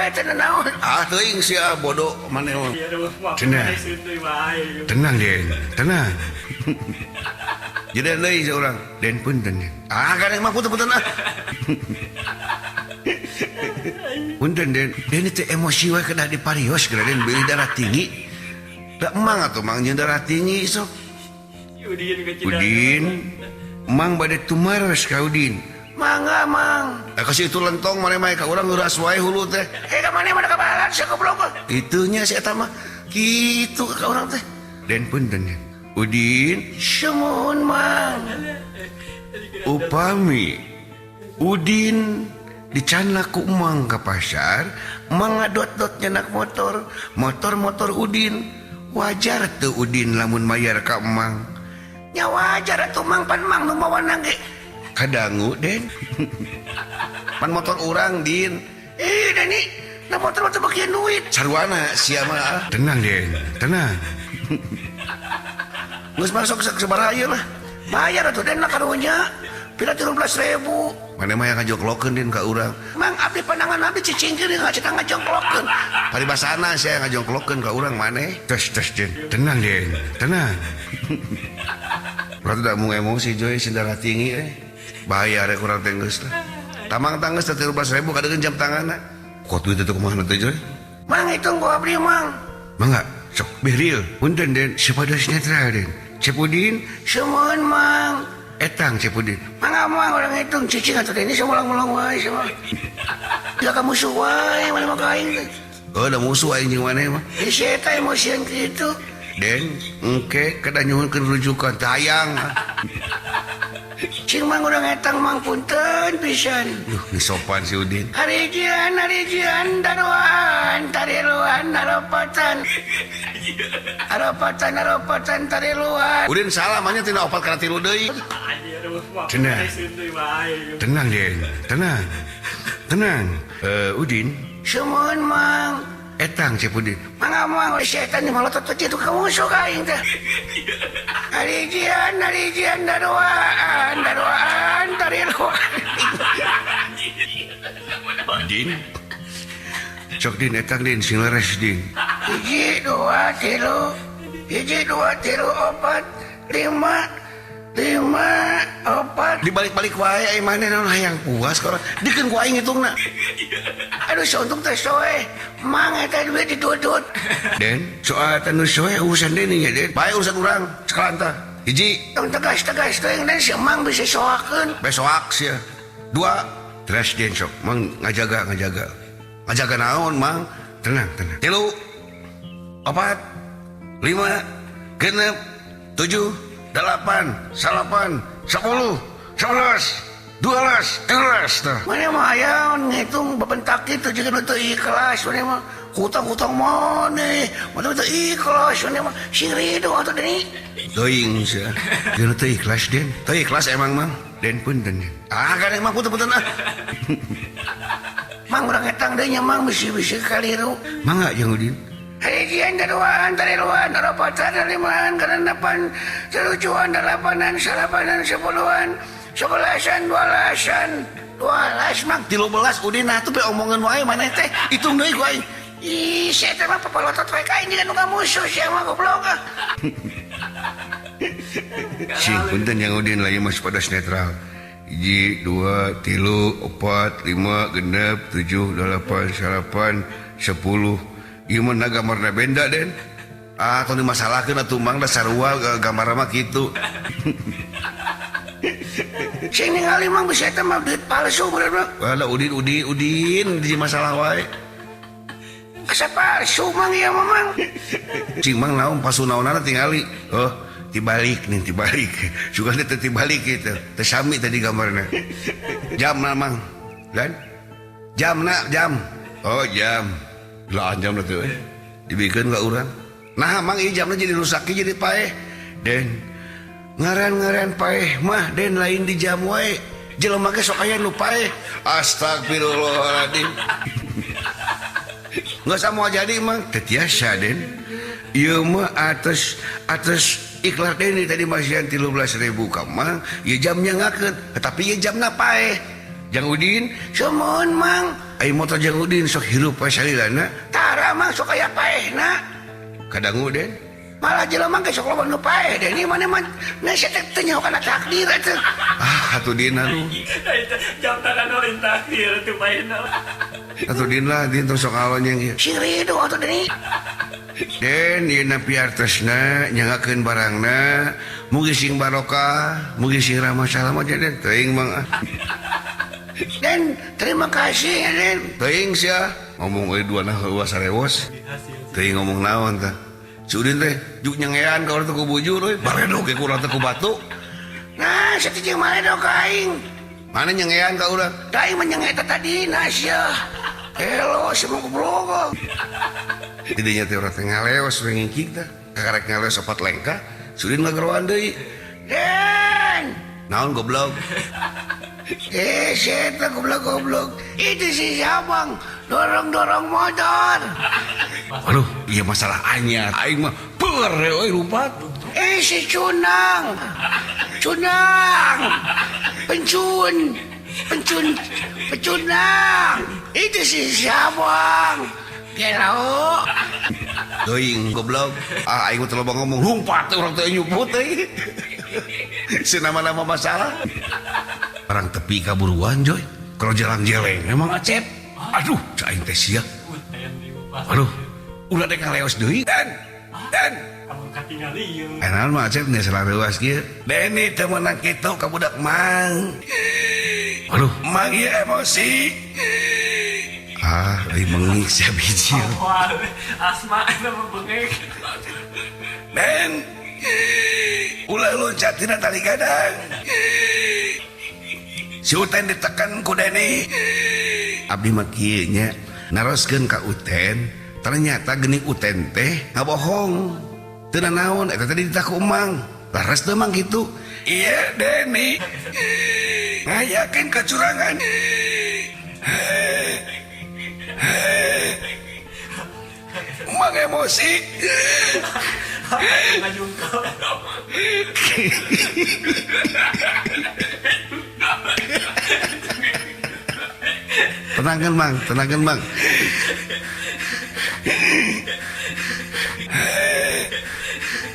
wae teh naon. Ah teuing sia bodoh maneh mah. Tenang. Tenang Den, tenang. Jadi deui seorang Den punten. Ah kadang mah punten-punten ah. Punten Den, Den teh emosi wae kedah diparios geura Den beuih darah tinggi. Da emang atuh mang jeung darah tinggi sok. Udin, Mang bade tumaros ka Udin. Mangga Mang. Kasih itu lentong maneh mah ka urang ngeuras wae hulu teh. Eh ka maneh mah ka balat sia goblok. Itunya si eta mah kitu ka urang teh. Den punten. Udin, sumuhun Mang. Upami Udin dicandak ku Mang ka pasar, Mang ngadot-dot nyenak motor, motor-motor Udin. Wajar teu Udin lamun mayar ka Mang. Nya wajar atuh Mang pan Mang nu mawana ge. Kadangu Den. Pan motor urang Din. Ih Deni, na motor mah teu bagian duit. Sarwana sia mah. Tenang Den, tenang. Geus masuk sabaraha ieu lah. Bayar atuh Den lah karunya. Pira 13.000. Maneh mah yang ngajongklokeun Den ka urang. Mang abdi pandangan abdi cicingkeun ngacita ngajongklokeun. Paribasana sia ngajongklokeun ka urang maneh. Tes tes Den, tenang Den, tenang. Urang teh mung emosi Joy sing darah tinggi eh. Bahaya rek urang teh geus lah. Tamang tanggeus teh 13.000 kadegeun jam tanganna. Kok duit itu kumaha teh Joy? Mang hitung ku abdi Mang. Mangga sok bih real. Punten Den, supados netral Den. Cep Udin, sumuhun Mang. Etang Cep Udin. Mangga Mang urang hitung cicing atuh ini samulang-mulang wae sia. Ya ka musuh wae maneh mah ka aing teh. Oh da musuh aing jeung maneh mah. Ih si eta emosian kitu. Den, engke kedah nyuhunkeun rujukan teu hayang. Cing Mang urang etang Mang punten pisan. Duh, geus sopan si Udin. Harijian harijian daruan tariluan aropatan. Aropatan aropatan tariluan. Udin salah mah nya tina opat kana tilu deui. Tenang. Tenang Den, tenang. Tenang. Udin. Sumuhun Mang. Etang Cep Udin. Mangga Mang si eta nih malotot teh kitu ka musuh ka aing teh. Harijian harijian daruan daruan tariluan. Din. Sok Din etang Din sing leres Din. 1 2 3 1 2 3 4 5 5 4 dibalik-balik wae ai maneh naon hayang puas ka urang. Dikeun ku aing hitungna. Aduh sauntung teh soe. Mang eta duit didudut. Den, soal eta nu soe urusan Deni nya Den. Bae urusan urang sekalan tah. Hiji, tong tegas-tegas teuing Den si Mang bisa soakeun. Bae soak sia. 2, teras Den sok Mang ngajaga ngajaga. Ngajaga naon Mang? Tenang, tenang. 3 4 5 6 7 8 9 10 11 12 13 tah. Maneh mah hayang ngitung bebentak kitu jeung nu teu ikhlas maneh mah. Hutang-hutang maneh, maneh teu ikhlas maneh mah. Sing rido atuh Deni. Teuing sia. Jeung teu ikhlas Den. Teu ikhlas emang Mang. Den punten. Ah kadang mah punten-punten ah. Mang urang etang deui nya Mang bisi-bisi kaliru. Mangga jeung Udin. Harijian daruan tariluan aropatan limaan karenepan tujuan delapanan salapanan sepuluhan sebelasan dualasan dualas Mang 13 Udin nah tuh be omongan wae maneh teh hitung deui ku aing. Ih sia teh mah papalotot wae ka aing jeung nu ngamusuh sia mah goblok ah. Sing punten yang Udin lagi mah supados netral. 1 2 3 4 5 6 7 8 9 10. Ieu mah na gambarna benda Den. Ah tong dimasalahkeun atuh Mang da sarua gambarna mah kitu. Sing ningali Mang bisa eta mah duit palsu bener mah. Wah Udin Udin Udin di masalah wae. Asa palsu Mang ieu mah Mang. Cing Mang naon palsu naonana tingali. Oh, tibalik nih tibalik. Sugan teh tibalik kitu. Teu sami tadi gambarna. Jamna Mang. Dan jamna jam. Oh jam. Lah jam teh dibikeun ka urang. Nah Mang ieu jamna jadi rusak jadi paeh. Den ngaran-ngaran paeh mah Den lain di jam wae. Jelema ge sok aya nu paeh. Astagfirullahaladzim. Nggak sama jadi Mang teu tiasa Den. Ieu mah atas atas ikhlas Deni tadi masihan 13.000 ka Mang, ieu jamnya ngakeun, tetapi ieu jamna paeh. Jang Udin, sumuhun Mang. Ai motor jeung Udin sok hirup we salilana. Tara mah sok aya paehna. Kadangu Den. Malah jelema ge sok loba nu paeh Deni mana mah sia teh teu nyaho kana takdir atuh. Ah atuh Din aduh. Jam tangan lain takdir atuh paehna. Atuh Din lah Din tong sok alonyeng ieu. Sing rido atuh Deni. Den ieu na piartosna nyangakeun barangna mugi sing barokah, mugi sing ramah salamat ya Den. Teuing mang. Den terima kasih ya Den. Teuing sia ngomong euy dua nah eueuh sarewos. Teuing ngomong naon tah. Si Udin teh juk nyengean ka urang teh ku bujur euy, baredog ge ku urang teh ku batu. Nah, sia teh jeung maredog ka aing. Mana nyengean ka urang? Da aing mah nyenge eta tadina sia. Elo sia mah goblok. Didinya teh urang teh ngaleos we ngingkik teh. Kakarek ngaleos opat lengkah, si Udin ngageroan deui. Den. Naon goblok? Sia eta goblok-goblok. Itu si Sabang dorong-dorong motor. Aduh, iya masalah anyar. Aing mah peur euy lumpat. Si Cunang. Cunang. Pencun. Pencun. Pecundang. Itu si Sabang. Gelo. Teuing goblok. Ah aing mah teu loba ngomong lumpat urang teh nyuput euy. Senama-nama masalah. Orang tepi kaburuan joy. Kalau jalan jeleng emang Acep. Aduh, aing teh sia. Aduh, ulah dek ngaleos deui. Den. Den. Kamu katingali ieu. Enaon mah Acep nya salareuas kieu. Deni teu meunang kitu ka budak mang. Aduh, mang ieu emosi. Ah, euy bengik sia biji. Asma eta mah bengek. Den. Ulah loncat tina tali gadang. Si Uten ditekan ku Deni. Abdi mah kieu nya naroskeun ka Uten, ternyata geuning Uten teh ngabohong. Teu nanaon eta teh dititah ku Emang. Leres teu Mang kitu? Iya Deni. Ngayakeun kecurangan. Emang emosi. Tenangkan Mang, tenangkan Mang.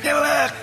Nyelak.